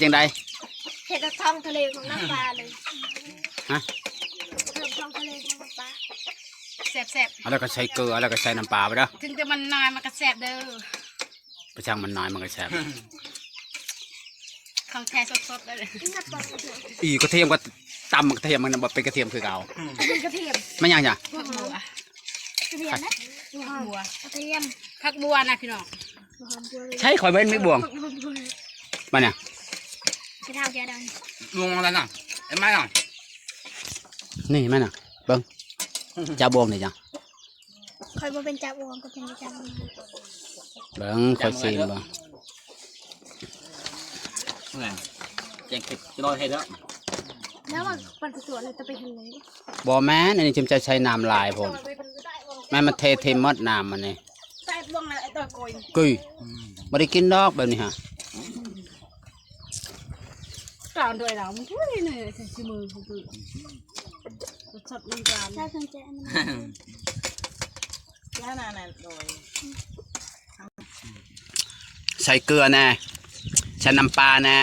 ຈັ່ງໃດ? ເຮັດທອງທະເລຂອງນ້ຳປາເລີຍ. ຮະ? ເພີ່ມທອງທະເລຂອງນ້ຳປາ. ແຊບໆ. ເອົາແລ້ວກໍໃສ່ເກືອ ແລ້ວກໍໃສ່ນ້ຳປາໄປເດີ. ເຖິງແຕ່ມັນນ້ອຍມັນກໍແຊບເດີ. ໄປຊ່າງມັນນ້ອຍມັນກໍແຊບ. ຂອງແທ້ສົດໆເລີຍ. ອີກະທຽມກໍຕຳກະທຽມມັນບໍ່ເປັນກະທຽມຄືເກົ່າ. ເປັນກະທຽມ. ແມ່ນຫຍັງຈ້ະ? ຜັກບົວ. ກະທຽມນະ? ຜັກບົວ. ກະທຽມ. ຜັກບົວນະພີ່ນ້ອງ. ໃຊ່ ຂ້ອຍເຫັນມີບ່ວງ. ມານີ້ ຊິເທົ່າເທື່ອດອງ. ລວງອະໄລນະ? ເຫັນໄໝນະ? ນີ້ມານະ ເບິ່ງ. ຈາບ່ວງນີ້ຈ້ະ. ຂ້ອຍບໍ່ເປັນຈາບ່ວງ ຂ້ອຍເປັນແຕ່ຈາບ່ວງ. ເບິ່ງ ຂ້ອຍຊີມເບິ່ງ. ແກງເຜັດຈະລອຍເຮັດແລ້ວ. ແລ້ວມັນປັນປະຕົວແລ້ວຈະໄປເຮັດໄງ? ບໍ່ແມ່ນ ອັນນີ້ຈຳໃຈໃສ່ນ້ຳຫຼາຍໂພດ. ແມ່ນມັນເທຖິ້ມໝົດນ້ຳມັນນີ້. ໃສ່ບ່ວງແລ້ວໄອ້ຕົວໂກຍ. ກຸ້ຍ ບໍ່ໄດ້ກິນດອກແບບນີ້ຫະ. ການໂດຍລາວມັນຄືນີ້ໃສ່ຊິມືຜູ້ປຶກ. ສົດໆ ມັນການ. ໃສ່ເກືອແດ່ ໃສ່ນ້ຳປາແດ່.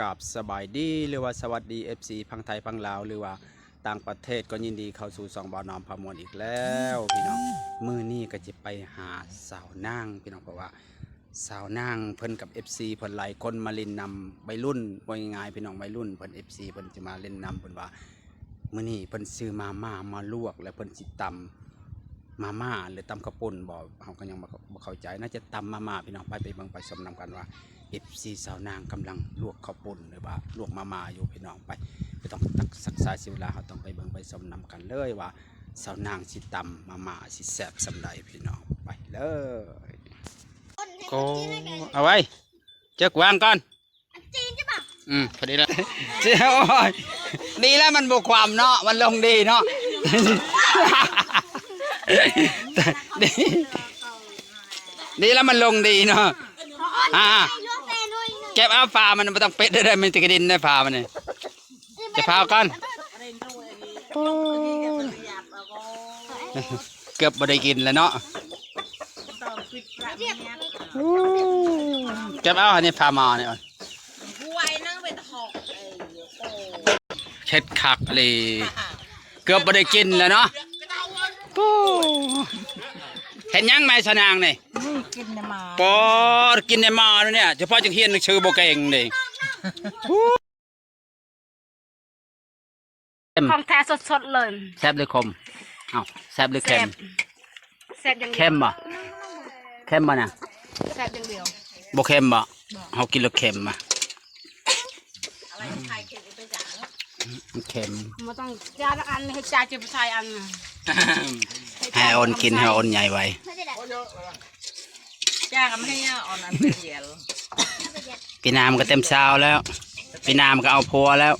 ກາບສະບາຍດີ ຫຼືວ່າສະຫວັດດີ ເອັຟຊີ ຝັ່ງໄທຝັ່ງລາວ ຫຼືວ່າຕ່າງປະເທດ ກໍຍິນດີເຂົ້າສູ່ຊ່ອງບ່າວໜອມພາມ່ວນອີກແລ້ວພີ່ນ້ອງ. ມື້ນີ້ກໍຈະໄປຫາສາວນາງພີ່ນ້ອງ ເພາະວ່າສາວນາງເພິ່ນກັບ ເອັຟຊີ ເພິ່ນຫຼາຍຄົນມາຫຼິ້ນນຳໄວລຸ້ນ. ເວົ້າງ່າຍໆ ພີ່ນ້ອງ ໄວລຸ້ນເພິ່ນ ເອັຟຊີ ເພິ່ນຈະມາຫຼິ້ນນຳ. ເພິ່ນວ່າມື້ນີ້ເພິ່ນຊື້ມາມ່າມາລວກ ແລ້ວເພິ່ນຊິຕຳມາມ່າ ຫຼືຕຳເຂົ້າປຸ້ນບໍ? ເຮົາກໍຍັງບໍ່ ບໍ່ເຂົ້າໃຈ. ໜ້າຈະຕຳມາມ່າພີ່ນ້ອງ. ໄປ ໄປເບິ່ງໄປຊົມນຳກັນວ່າ ເອັຟຊີ ສາວນາງກຳລັງລວກເຂົ້າປຸ້ນ ຫຼືວ່າລວກມາມ່າຢູ່ພີ່ນ້ອງ. ໄປ ບໍ່ຕ້ອງຊັກຊ້າເສຍເວລາ ເຮົາຕ້ອງໄປເບິ່ງໄປຊົມນຳກັນເລີຍວ່າ ສາວນາງຊິຕຳມາມ່າຊິແຊບສ່ຳໃດພີ່ນ້ອງ. ໄປເລີຍ. ໂອ້ ເອົາໄວ້ ເຈົ້າວາງກ່ອນ. ອືມ ພໍດີລະ. ໂອ້ຍ ດີແລ້ວມັນບໍ່ຄວ່ຳເນາະ ມັນລົງດີເນາະ. ດີ ດີແລ້ວມັນລົງດີເນາະ. ອ່າ ເກັບເອົາຝາມັນ ບໍ່ຕ້ອງປິດເດີ ມີແຕ່ກະດິນໃນຝາມັນນີ້. ຈະພາເອົາກ່ອນ. ໂອ້ຍ ເກືອບບໍ່ໄດ້ກິນແລ້ວເນາະ. ໂອ້ ເກັບເອົາອັນນີ້ ຝາໝໍ້ນີ້. ເຮັດຄັກອີ່ຫຼີ ເກືອບບໍ່ໄດ້ກິນແລ້ວເນາະ. ໂອ້ ເຮັດຫຍັງແມ່ສາວນາງນີ້? ກິນແດ່ໝໍ້ ປອດ ກິນແດ່ໝໍ້ນີ້ ສະເພາະຈັ່ງຮຽນໜັງສືບໍ່ເກັ່ງເດ້. ຂອງແທ້ສົດໆເລີຍ. ແຊບຫຼືຂົມ? ເອົ້າ ແຊບຫຼືເຄັມ? ແຊບ ແຊບຢ່າງດຽວ. ເຄັມບໍ່? ເຄັມບໍ່ນະ? ແຊບຢ່າງດຽວ. ບໍ່ເຄັມບໍ່? ບໍ່. ເຮົາກິນແລ້ວເຄັມມະ. ມັນເຄັມ. ບໍ່ຕ້ອງຈານອັນ ໃຫ້ຈານຈະໄປໃສ່ອັນ. ໃຫ້ອ່ອນກິນ ໃຫ້ອ່ອນໃຫຍ່ໄວ. ຈ້າກໍບໍ່ໃຫ້ອອນອັນເປັນດຽວ. ປີໜ້າມັນກໍເຕັມຊາວແລ້ວ ປີໜ້າມັນກໍເອົາຜົວແລ້ວ.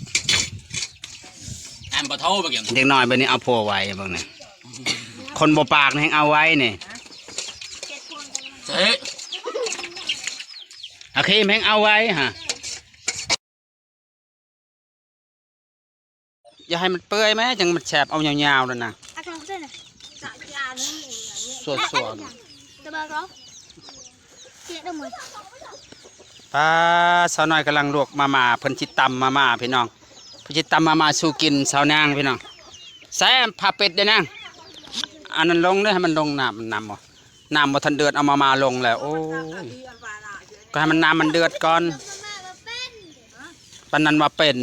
ອັນບໍ່ເທົ່າບັກຫຍັງ ເດັກນ້ອຍບັດນີ້ເອົາຜົວໄວເບິ່ງນີ້. ຄົນບໍ່ປາກນີ້ແຮ່ງເອົາໄວນີ້. ເອີ ອາຄີມແຮ່ງເອົາໄວຫະ. ຢ່າໃຫ້ມັນເປື່ອຍແມ້ ຈັ່ງມັນແຊບ. ເອົາຍາວໆນັ້ນນະ. ສວດໆ. ປ້າ ສາວນ້ອຍກຳລັງລວກມາມ່າ ເພິ່ນຊິຕຳມາມ່າພີ່ນ້ອງ. ເພິ່ນຊິຕຳມາມ່າສູ່ກິນ ສາວນາງພີ່ນ້ອງ. ໃສ່ຜ້າເປັດເດ້ນາງ. ອັນນັ້ນລົງເດີ ໃຫ້ມັນລົງນ້ຳ ນ້ຳບໍ່ ນ້ຳບໍ່ທັນເດືອດ ເອົາມາມ່າລົງແລ້ວ. ໂອ້ຍ ກໍໃຫ້ມັນ ນ້ຳມັນເດືອດກ່ອນ. ປານນັ້ນວ່າເປັນ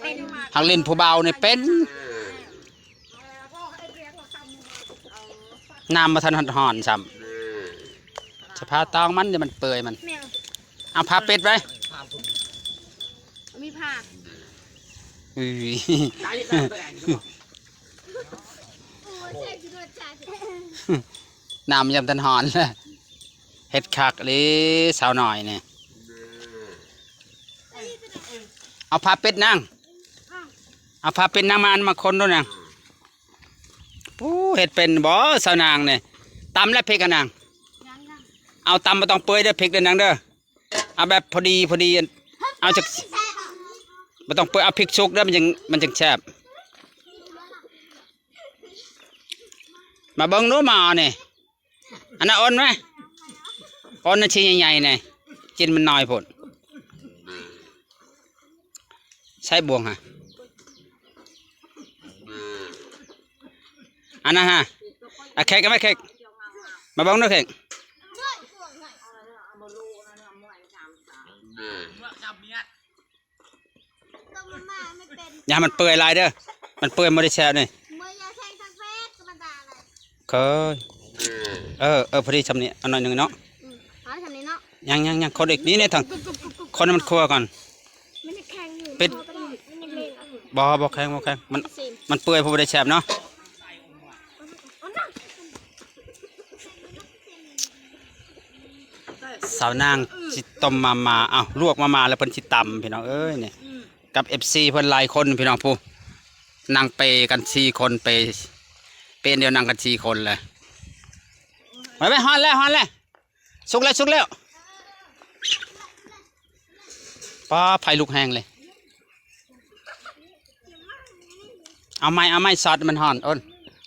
ເປັນ ຫາກຫຼິ້ນຜູ້ບ່າວນີ້ເປັນ. ນ້ຳບໍ່ທັນຮ້ອນຊ້ຳ. ສະພາຕອງມັນ ດຽວມັນເປື່ອຍມັນ. ເອົາຜ້າປິດໄວ້. ມີຜ້າ. ອື ນ້ຳຍັງບໍ່ທັນຮ້ອນເລີຍ. ເຮັດຄັກອີ່ຫຼີສາວນ້ອຍນີ້. ເອົາຜ້າປິດນາງ ເອົາຜ້າປິດນາງມາ ອັນມາຄົນໂລດນາງ. ໂອ້ ເຮັດເປັນບໍ່ສາວນາງນີ້? ຕຳແລ້ວພິກຫັ້ນນາງ? ເອົາຕຳບໍ່ຕ້ອງເປື່ອຍເດີ ພິກເດີນາງເດີ. ເອົາແບບພໍດີ ພໍດີ ເອົາຈັກ ບໍ່ຕ້ອງເປື່ອຍ ເອົາພິກສຸກເດີ ມັນຈັ່ງ ມັນຈັ່ງແຊບ. ມາເບິ່ງດູໝໍນີ້. ອັນນັ້ນອ່ອນໄໝ? ອ່ອນນັ້ນຊິໃຫຍ່ໆ ນີ້ ຊິນມັນນ້ອຍໂພດ. ໃສ່ບ່ວງຫາ ອັນນັ້ນຫາ. ອາ ເຄັກ ເອົາໄວ້ເຄັກ ມາເບິ່ງດູເຄັກ. ຢ່າໃຫ້ມັນເປື່ອຍຫຼາຍເດີ ມັນເປື່ອຍບໍ່ໄດ້ແຊບນີ້. ເຄີຍ ເອີ ເອີ ພໍດີຊ່ຳນີ້ ເອົາໜ້ອຍໜຶ່ງເນາະ. ອືມ ພໍຊ່ຳນີ້ເນາະ. ຍັງໆໆ ຄົນອີກ ນີ້ໆ ທາງ ຄົນໃຫ້ມັນຂົ້ວກ່ອນ. ມັນຍັງແຂງຢູ່ ປິດ ມັນຍັງເລງ ບໍ່ ບໍ່ແຂງ ບໍ່ແຂງ ມັນ ມັນເປື່ອຍ ບໍ່ໄດ້ແຊບເນາະ. ສາວນາງຊິຕົ້ມມາມ່າ ເອົ້າ ລວກມາມ່າແລ້ວເພິ່ນຊິຕຳ ພີ່ນ້ອງເອີຍ ນີ້ ກັບເອັບຊີເພິ່ນຫຼາຍຄົນ ພີ່ນ້ອງ ຜູ້ນັ່ງເປກັນສີ່ຄົນ ເປ ເປດຽວນັ່ງກັນສີ່ຄົນແຫຼະ. ໄປໆ ຮອດແລ້ວ ຮອດແລ້ວ ສຸກແລ້ວ ສຸກແລ້ວ. ປ້າ ໄຟລຸກແຮງເລີຍ. ເອົາໄມ້ ເອົາໄມ້ສອດ ມັນຮ້ອນ ໂອ້ນ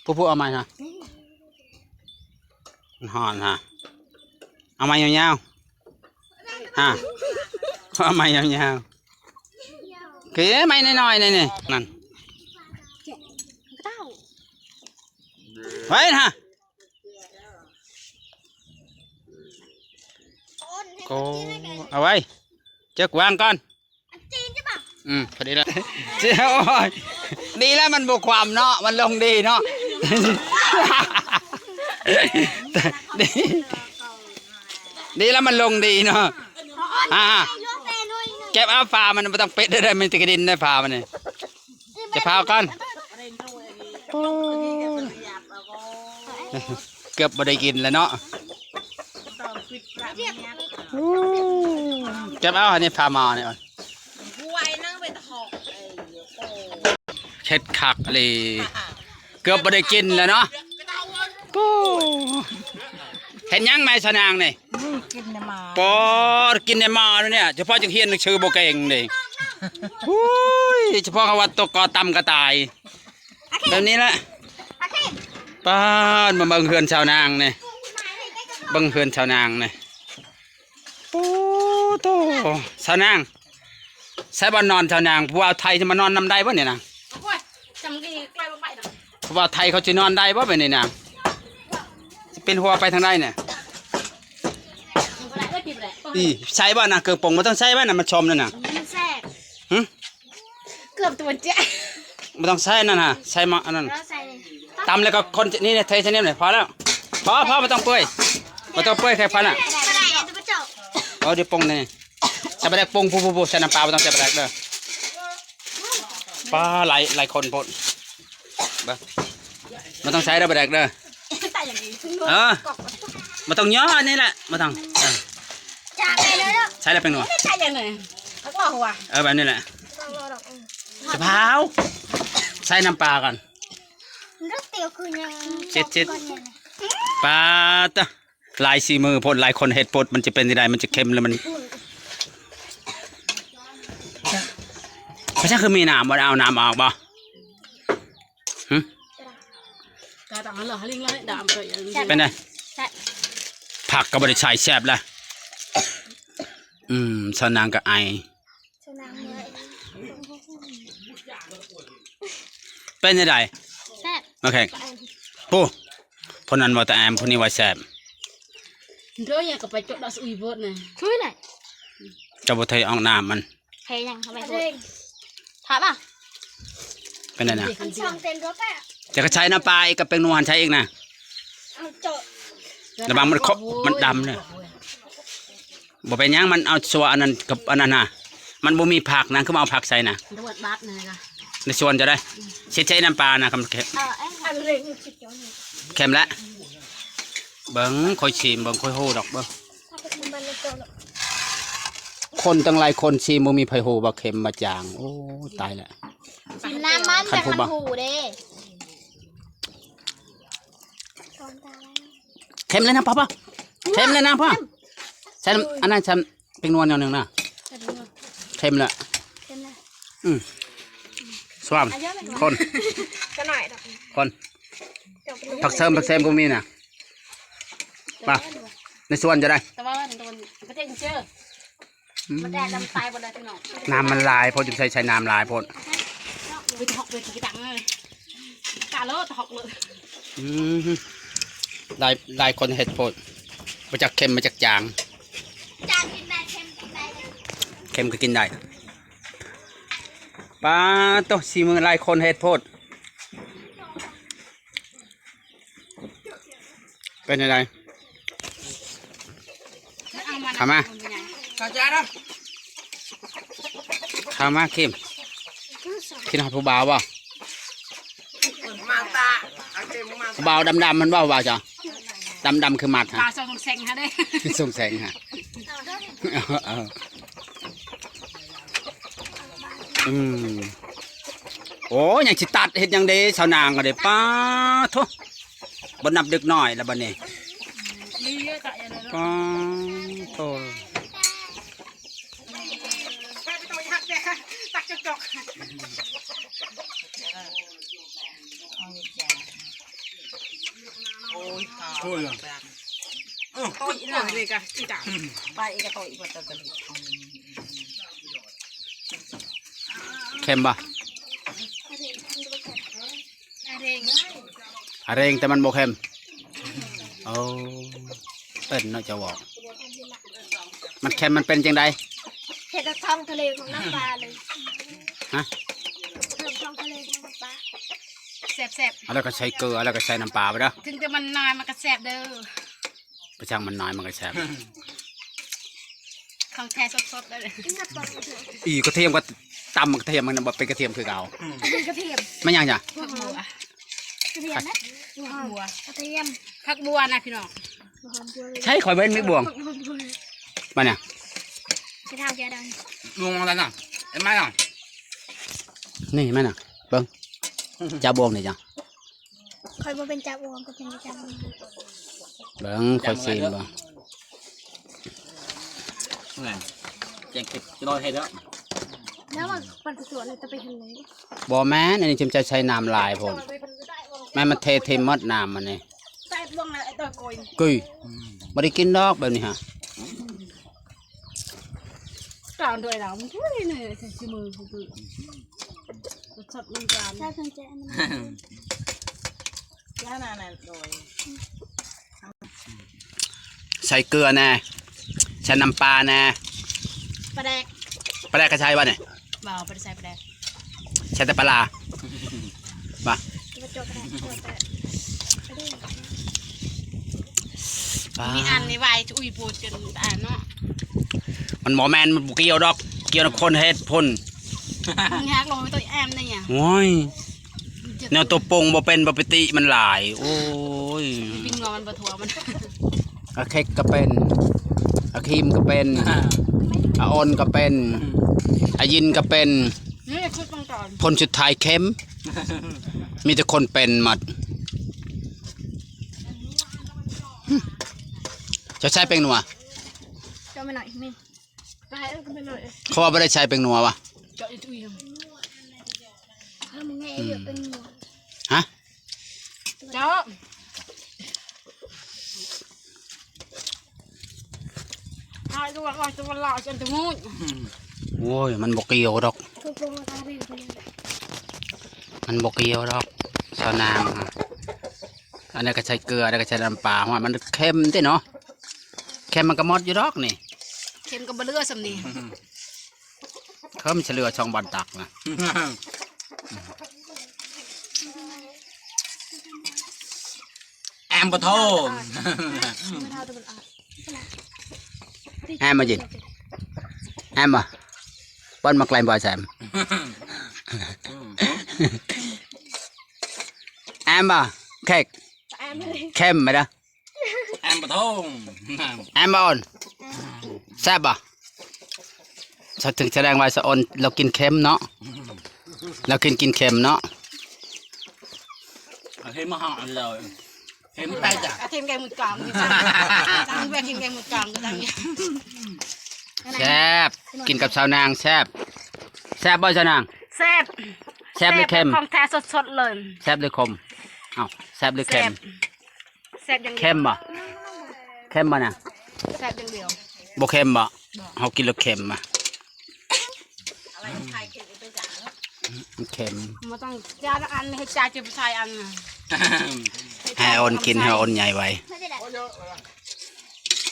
ຜູ້ໆ ເອົາໄມ້ຫາ ມັນຮ້ອນຫາ. ເອົາໄມ້ຍາວໆ ຫາ ເອົາໄມ້ຍາວໆ ຄືໄມ້ນ້ອຍໆ ນີ້ ນີ້ ນັ້ນ ໄວ້ຫາ. ໂອ້ ເອົາໄວ້ ເຈົ້າວາງກ່ອນ. ອືມ ພໍດີແລ້ວ ໂອ້ຍ ດີແລ້ວມັນບໍ່ຄວ່ຳເນາະ ມັນລົງດີເນາະ. ດີ ດີແລ້ວມັນລົງດີເນາະ. ອ່າ ເກັບເອົາຝາມັນ ບໍ່ຕ້ອງປິດເດີ ມັນຈະກະດິນໃນຝາມັນນີ້. ຈະພາກັນ ໂອ້ຍ ເກືອບບໍ່ໄດ້ກິນແລ້ວເນາະ. ໂອ້ ເກັບເອົາອັນນີ້ ພາມານີ້ ເຮັດຄັກອີ່ຫຼີ ເກືອບບໍ່ໄດ້ກິນແລ້ວເນາະ. ໂອ້ ເຮັດຫຍັງແມ່ສາວນາງນີ້? ນີ້ກິນແຕ່ໝໍ ປອດ ກິນແຕ່ໝໍນີ້ ສະເພາະຈັ່ງຮຽນໜັງສືບໍ່ເກັ່ງເດ້. ໂອ້ຍ ສະເພາະເຂົາວ່າຕົກກໍຕຳກໍຕາຍ ແບບນີ້ແຫຼະ. ປາດ ມາເບິ່ງເຮືອນສາວນາງນີ້ ເບິ່ງເຮືອນສາວນາງນີ້. ໂອ້ໂຕ ສາວນາງ ໃສ່ບ່ອນນອນສາວນາງ ຜູ້ບ່າວໄທຈະມານອນນຳໄດ້ບໍ່ນີ້ນາງ? ໂອ້ຍ ຈຳດີ ໄປບໍ່ໄປດອກ. ຜູ້ບ່າວໄທເຂົາຊິນອນໄດ້ບໍ່ແບບນີ້ນາງ? ຊິປິ່ນຫົວໄປທາງໃດນີ້? ບໍ່ໄດ້ ເອີຍ ປີບໍ່ໄດ້. ອີ ໃສ່ບໍ່ນະ ເຄື່ອງປົງບໍ່ຕ້ອງໃສ່ບໍ່ນະ ມັນຊົມນັ້ນນະ. ມັນແຊບ ຫຶ? ເກືອບຕົວເຈະ ບໍ່ຕ້ອງໃສ່ນັ້ນນະ ໃສ່ມາອັນນັ້ນ ເອີ ໃສ່ນີ້ ຕຳແລ້ວກໍຄົນນີ້ ເທໃສ່ນີ້ ພໍແລ້ວ ພໍ ພໍ ບໍ່ຕ້ອງເປື່ອຍ ບໍ່ຕ້ອງເປື່ອຍ ແຄ່ພໍນະ. ເອີ ດຽວປົງນີ້ ໃສ່ປາແດກປົງ ຜູ້ໆໆ ໃສ່ນ້ຳປາ ບໍ່ຕ້ອງໃສ່ປາແດກເດີ. ປາ ຫຼາຍ ຫຼາຍຄົນໂພດ ເບິ່ງ ບໍ່ຕ້ອງໃສ່ເດີ ປາແດກເດີ. ເອີ ບໍ່ຕ້ອງຍໍ ອັນນີ້ແຫຼະ ບໍ່ຕ້ອງ ເອີ ຈາກໄປເລີຍເນາະ ໃສ່ແລ້ວແປ້ງນົວ ໃສ່ຈັ່ງໃດ ເອົາກໍຫົວ ເອີ ແບບນີ້ແຫຼະ. ສະພາວ ໃສ່ນ້ຳປາກ່ອນ ເດັດໆ ປາຕະ ຫຼາຍສີມືໂພດ ຫຼາຍຄົນເຮັດໂພດ ມັນຈະເປັນຈັ່ງໃດ ມັນຈະເຄັມ ຫຼືມັນ ເພາະຊັ້ນຄືມີນ້ຳບໍ່ ໄດ້ເອົານ້ຳອອກບໍ່? ຫຶ? ເປັນໃດ? ແຊບ ຜັກກໍບໍ່ໄດ້ໃສ່ ແຊບລະ. ອືມ ສາວນາງກໍໄອ ເປັນຈັ່ງໃດ? ແຊບ ໂອເຄ ຜູ້ ຜູ້ນັ້ນວ່າແຕ່ແອມ ຜູ້ນີ້ວ່າແຊບ. ໂດຍ ຍັງກໍໄປຈົດດອກອີໂພດນະ ຄືແຫຼະ ເຈົ້າບໍ່ໄທອອກນ້ຳມັນ. ເທຫຍັງເຂົ້າໄປໂພດ ຖາມວ່າ ເປັນໄດນະ? ມັນຊ່ອງເຕັມຕົວແປະ ຈະກະໃຊ້ນ້ຳປາອີກກັບແປ້ງນົວຫັ້ນໃຊ້ອີກນະ. ເອົາໂຈະ ລະວັງມັນເຄາະ ມັນດຳເດີ. ບໍ່ເປັນຫຍັງ ມັນເອົາຊົ່ວອັນນັ້ນກັບອັນນັ້ນນະ ມັນບໍ່ມີຜັກນະ ຄືມາເອົາຜັກໃສ່ນະ. ດວດບາດນະ ໃນສວນຈະໄດ້ ເຊັດໃສ່ນ້ຳປານະ ຄຳເຄັມ ເອີ ເອີ ເຄັມລະ. ເບິ່ງ ຂ້ອຍຊີມເບິ່ງ ຂ້ອຍຮູ້ດອກ ເບິ່ງ ຄົນຕັ້ງຫຼາຍຄົນຊີມ ບໍ່ມີໃຜຮູ້ວ່າເຄັມວ່າຈາງ. ໂອ້ ຕາຍລະ ຊີມນ້ຳມັນ ຄັນຜູ້ ຈັກມັນຮູ້ເດ້. ເຄັມແລ້ວນະ ພໍໆ ເຄັມແລ້ວນະ ພໍ. ໃສ່ນ້ຳ ອັນນັ້ນ ໃສ່ແປ້ງນົວໜ້ອຍໜຶ່ງນະ. ເຄັມແລ້ວ ເຄັມແລ້ວ. ອືມ ສ່ວນ ຄົນ ກະໜ້ອຍດອກ ຄົນ ຜັກເສີມ ຜັກເສີມກໍມີນະ. ໄປ ໃນສວນຈະໄດ້ ແຕ່ວ່າມັນ ມັນເປັນເຊື້ອ ອືມ ມັນແດດ ແລ້ວມັນຕາຍໝົດແລ້ວພີ່ນ້ອງ. ນ້ຳມັນຫຼາຍໂພດ ຈຶ່ງໃສ່ ໃສ່ນ້ຳຫຼາຍໂພດ. ໄປທອກ ໄປກິນຕັງເລີຍ ກະໂລດທອກເລີຍ. ອືມ ຫຼາຍ ຫຼາຍຄົນເຮັດໂພດ ບໍ່ຈັກເຄັມ ບໍ່ຈັກຈາງ. ຈາງກິນໄດ້ ເຄັມກິນໄດ້ ເຄັມກໍກິນໄດ້. ປາໂຕ ສີມືຫຼາຍຄົນເຮັດໂພດ. ເປັນຈັ່ງໃດ? ເອົາມາ ເຂົ້າມາ ເຂົ້າໃຈເນາະ ເຂົ້າມາ ຄິມ. ຄິດຮອດຜູ້ບ່າວບໍ່? ມາຕາ ຜູ້ບ່າວດຳໆ ມັນບໍ່ວ່າຈ້ະ ດຳໆ ຄືມັດຫະ ບ່າວສົ່ງແສງຫາເດ້ ສົ່ງແສງຫາ. ເອີ ອືມ ໂອ້ ຍັງຊິຕັດເຮັດຫຍັງເດ້ ສາວນາງກໍເດ້. ປາໂທ ບໍ່ນັບເດັກນ້ອຍລະບັດນີ້ ປາໂທ. ໂອ້ຍ ໂອ້ຍ ໂອ້ຍ ເຄັມບໍ່? ອາເຣງ ອາເຣງ ແຕ່ມັນບໍ່ເຄັມ. ໂອ້ ເປັນເນາະ ເຈົ້າເວົ້າ ມັນເຄັມ ມັນເປັນຈັ່ງໃດ? ເຮັດໃຫ້ທ້ອງທະເລຂອງນ້ຳປາເລີຍ. ຮະ? ເພີ່ມທ້ອງທະເລຂອງນ້ຳປາ ແຊບໆ. ແລ້ວກໍໃສ່ເກືອ ແລ້ວກໍໃສ່ນ້ຳປາໄປເດີ. ເຖິງແຕ່ມັນນ້ອຍ ມັນກໍແຊບເດີ. ໄປຊ່າງມັນນ້ອຍ ມັນກໍແຊບ ຂອງແທ້ສົດໆ ເລີຍ. ອີກະທຽມກໍຕຳກະທຽມ ມັນບໍ່ເປັນກະທຽມຄືເກົ່າ. ອືມ ອັນນີ້ກະທຽມ ແມ່ນຫຍັງຈ້ະ? ຜັກບົວ ກະທຽມນະ ຜັກບົວ ກະທຽມ ຜັກບົວນະພີ່ນ້ອງ. ໃຊ່ ຂ້ອຍບໍ່ເຫັນມີບ່ວງ ບັດນີ້ ຊິຖາມແກດັງ ບ່ວງອັນນັ້ນນະ ເຫັນໄໝນະ? ນີ້ແມ່ນນະ ເບິ່ງ ຈັບບ່ວງນີ້ຈ້ະ. ຂ້ອຍບໍ່ເປັນຈັບອ່ວມ ກໍເປັນຈັບອ່ວມ. ເບິ່ງ ຂ້ອຍຊີມເບິ່ງ. ແມ່ນ ແກງເຜັດຈະລອຍເຮັດແລ້ວ ແລ້ວມັນ ມັນປະສວນແລ້ວຈະໄປເຮັດໄງ? ບໍ່ແມ່ນ ອັນນີ້ຈຳໃຈໃສ່ນ້ຳຫຼາຍໂພດ ແມ່ນມັນເທຖິ້ມໝົດນ້ຳມັນນີ້. ໃສ່ບ່ວງແລ້ວ ເອີ ໂກຍ ກຸ້ຍ ອືມ ບໍ່ໄດ້ກິນດອກແບບນີ້ຫະ. ການໂດຍລາວ ໂອ້ຍ ນີ້ໃສ່ຊິມືຜູ້ປື ສົດໆ ມັນການ ໃສ່ເຄື່ອງແຈະອັນນັ້ນ ແລ້ວນັ້ນ ໂດຍ ໃສ່ເກືອແດ່ ໃສ່ນ້ຳປາແດ່ ປາແດກ ປາແດກກໍໃສ່ບໍ່ນີ້? ບໍ່ ບໍ່ໄດ້ໃສ່ປາແດກ. ໃສ່ແຕ່ປາຫຼ້າ ບໍ່ ບໍ່ຈົບກໍໄດ້ ຈົບແຕ່ປາແດກ ປາ ມີອັນນີ້ໄວ້ ອຸ້ຍ ໂພດຈົນຕາຍເນາະ. ມັນບໍ່ແມ່ນ ມັນບໍ່ກ່ຽວດອກ ກ່ຽວນຳຄົນເຮັດພຸ້ນ. ມຶງຫາກລົງໄປຕົວແອມໄດ້ຫຍັງ? ໂອ້ຍ ແນວຕົວປົງບໍ່ເປັນ ບໍ່ໄປຕິມັນຫຼາຍ ໂອ້ຍ ປິງງົວມັນບໍ່ທົ່ວມັນ. ອາເຄັກກໍເປັນ ອາຄີມກໍເປັນ ອາອົນກໍເປັນ ອາຢິນກໍເປັນ. ນີ້ຄືຕ້ອງການ ຜົນສຸດທ້າຍເຄັມ ມີແຕ່ຄົນເປັນໝົດ. ເຈົ້າໃສ່ແປ້ງນົວ ເຈົ້າໄປໜ້ອຍນີ້ ເຂົາວ່າບໍ່ໄດ້ໃສ່ແປ້ງນົວວະ. ເຈົ້າອີ່ຕຸ້ຍ ເອີ ມຶງແນ່ເດີ ອືມ ເປັນນົວ ຮະ? ເຈົ້າ ເອົາຢູ່ວ່າເອົາແຕ່ວ່າລາວ ເອົາແຕ່ໝູດ. ໂອ້ຍ ມັນບໍ່ກ່ຽວດອກ ຄືປົງມາຕາເປັນ ມັນບໍ່ກ່ຽວດອກ ສາວນາງ. ອັນນີ້ກໍໃສ່ເກືອ ອັນນີ້ກໍໃສ່ນ້ຳປາ ໂອ້ຍ ມັນເຄັມເດ້ເນາະ ເຄັມມັນກໍໝົດຢູ່ດອກນີ້ ເຄັມກໍບໍ່ເຫຼືອສ່ຳນີ້. ເຄີມສະເຫຼືອຊ່ອງບ່ອນຕັກນະ. ແອມບໍ່ໂທ ແອມບໍ່ຢິນ ແອມບໍ່ ບ່ອນມາໄກບໍ່ແຊມ ແອມບໍ່ ເຄັກ ແອມບໍ່ເດີ. ແອມປະທອງ ແອມບໍ່ອ່ອນ ແຊບບໍ່? ສະ ເຖິງສະແດງວ່າສະອ່ອນລາວກິນເຄັມເນາະ ລາວກິນ ກິນເຄັມເນາະ ເຄັມມາຫາເລີຍ. ເປັນໄປຈ້ະ ອາທິມແກງໝູກອງ ຕັ້ງແບກກິນແກງໝູກອງກໍຕັ້ງຢູ່ ແຊບ ກິນກັບຊາວນາງແຊບ ແຊບບໍ່ຊາວນາງ? ແຊບ ແຊບຫຼືເຄັມ? ຂອງແທ້ສົດໆເລີຍ ແຊບຫຼືຂົມ? ເອົ້າ ແຊບຫຼືເຄັມ? ແຊບ ແຊບຢ່າງດຽວ ເຄັມບໍ່? ເຄັມບໍ່ນະ? ແຊບຢ່າງດຽວ ບໍ່ເຄັມບໍ່? ບໍ່ ເຮົາກິນແລ້ວເຄັມມະ ມັນເຄັມ ບໍ່ຕ້ອງຈ້າອັນ ໃຫ້ຈ້າຈິບໃສ່ອັນນະ ໃຫ້ອ່ອນກິນ ໃຫ້ອ່ອນໃຫຍ່ໄວ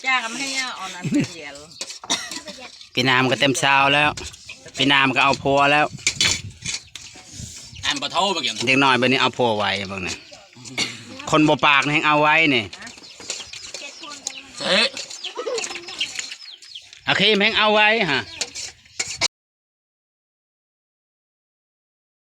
ຈ້າກໍໃຫ້ອ່ອນອັນເປັນດຽວ ປີໜ້າມັນກໍເຕັມຊາວແລ້ວ ປີໜ້າມັນກໍເອົາຜົວແລ້ວ ອັນບໍ່ເທົ່າບັກຫຍັງ ເດັກນ້ອຍບັດນີ້ເອົາຜົວໄວເບິ່ງນີ້ ຄົນບໍ່ປາກນີ້ແຮ່ງເອົາໄວນີ້ ເຊ ອາຄີມແຮ່ງເອົາໄວຫະ